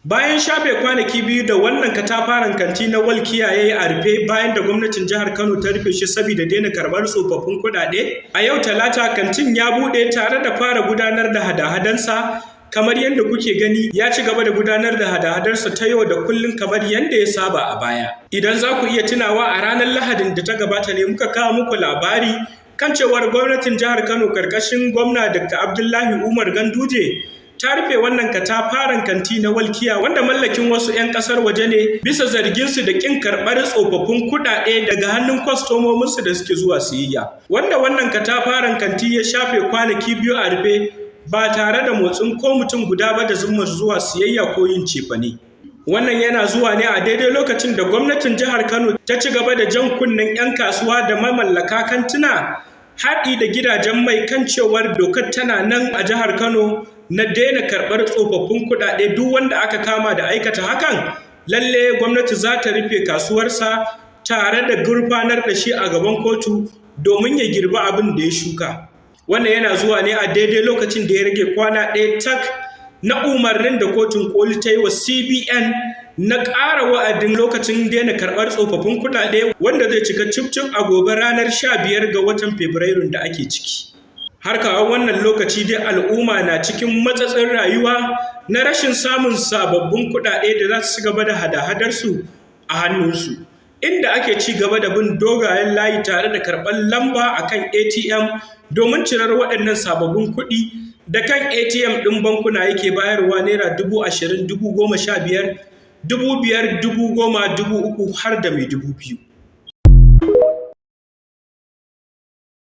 Bayan shafe kwanaki 2 da wannan katafaren kanti na Walkiya ya yi a rufe bayan da gwamnatin jihar Kano ta rufe shi saboda daina karɓar tsofaffin kuɗaɗe, a yau Talata kantin ya buɗe tare da fara gudanar da hada-hadansa. Kamar yadda kuke gani, ya ci gaba da gudanar da hada-hadarsa ta yau da kullum kamar yadda ya saba a baya. Idan za ku iya tunawa, a ranar Lahadin da ta gabata ne muka kawo muku labari kan cewar gwamnatin jihar Kano karkashin gwamna Dr. Abdullahi Umar Ganduje ta rufe wannan katafaren kanti na Walkiya, wanda mallakin wasu 'yan kasar waje ne, bisa zarginsu da kin karɓar tsofaffin kuɗaɗe daga hannun kwastomominsu da suke zuwa siyayya. Wanda wannan katafaren kanti ya shafe kwanaki 2 a rufe ba tare da motsin ko mutum guda ba da zummar zuwa siyayya ko yin cefane. Wannan yana zuwa ne a daidai lokacin da gwamnatin jihar Kano ta ci gaba da jan kunnen 'yan kasuwa da mamallaka kantuna haɗi da gidajen mai kan cewar dokar tana nan a jihar Kano na daina karɓar tsofaffin kuɗaɗe. Duk wanda aka kama da aikata hakan, lalle gwamnati za ta rufe kasuwarsa tare da gurfanar da shi a gaban kotu domin ya girbi abin da ya shuka. Wannan yana zuwa ne a daidai lokacin da ya rage kwana ɗaya tak na umarnin da kotun koli ta yi wa CBN na ƙara wa'adin lokacin daina karɓar tsofaffin kuɗaɗe, wanda zai cika cif a gobe ranar 15 ga watan Fabrairun da ake ciki. Har kawo wannan lokaci dai al'umma na cikin matsatsin rayuwa na rashin samun sababbin kuɗaɗe da za su ci gaba da hada-hadarsu a hannunsu, inda ake ci gaba da bin dogayen layi tare da karɓar lamba akan ATM domin cirar waɗannan sababbin kuɗi da kan ATM ɗin bankuna yake bayarwa: naira 20,000, 15,000, 5,000, 10,000, 3,000 har da mai 2,000.